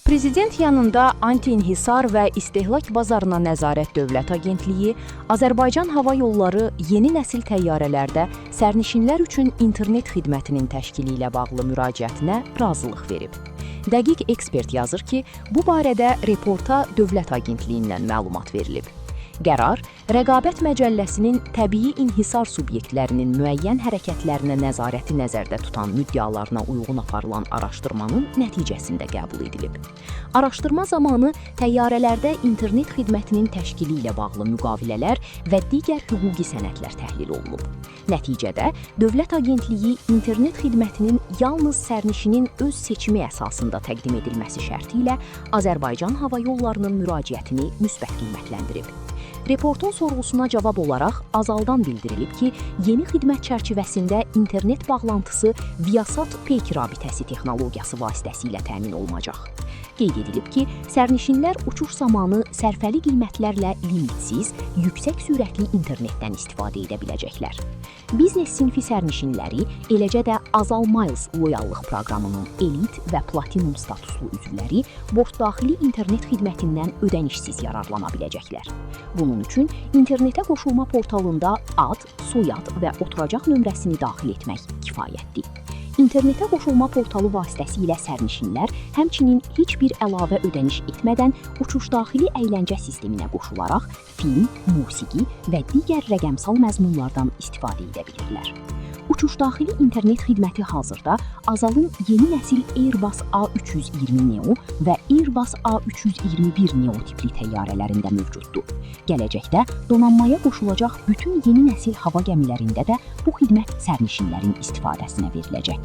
Prezident yanında Anti-inhisar və İstehlak Bazarına Nəzarət Dövlət Agentliyi Azərbaycan Hava Yolları yeni nəsil təyyarələrdə sərnişinlər üçün internet xidmətinin təşkili ilə bağlı müraciətinə razılıq verib. Dəqiq ekspert yazır ki, bu barədə Reporta Dövlət Agentliyindən məlumat verilib. Qərar Rəqabət Məcəlləsinin təbii inhisar subyektlərinin müəyyən hərəkətlərinə nəzarəti nəzərdə tutan müddəalarına uyğun aparılan araşdırmanın nəticəsində qəbul edilib. Araşdırma zamanı təyyarələrdə internet xidmətinin təşkili ilə bağlı müqavilələr və digər hüquqi sənədlər təhlil olunub. Nəticədə Dövlət Agentliyi internet xidmətinin yalnız sərnişinin öz seçimi əsasında təqdim edilməsi şərti ilə Azərbaycan Hava Yollarının müraciətini müsbət qiymətləndirib. Reportun sorğusuna cavab olaraq Azaldan bildirilib ki, yeni xidmət çərçivəsində internet bağlantısı Viasat Peyk rabitəsi texnologiyası vasitəsilə təmin olunacaq. Qeyd edilib ki, sərnişinlər uçuş zamanı sərfəli qiymətlərlə limitsiz, yüksək sürətli internetdən istifadə edə biləcəklər. Biznes sinfi sərnişinləri, eləcə də Azal Miles loyallıq proqramının elit və platinum statuslu üzvləri bortdaxili internet xidmətindən ödənişsiz yararlana biləcəklər. Bunun üçün internetə qoşulma portalında ad, soyad və oturacaq nömrəsini daxil etmək kifayətdir. İnternetə qoşulma portalı vasitəsilə sərnişinlər həmçinin heç bir əlavə ödəniş etmədən uçuşdaxili əyləncə sisteminə qoşularaq film, musiqi və digər rəqəmsal məzmunlardan istifadə edə bilirlər. Uçuşdaxili internet xidməti hazırda Azalın yeni nəsil Airbus A320 Neo və Airbus A321 Neo tipli təyyarələrində mövcuddur. Gələcəkdə donanmaya qoşulacaq bütün yeni nəsil hava gəmilərində də bu xidmət sərnişinlərin istifadəsinə veriləcək.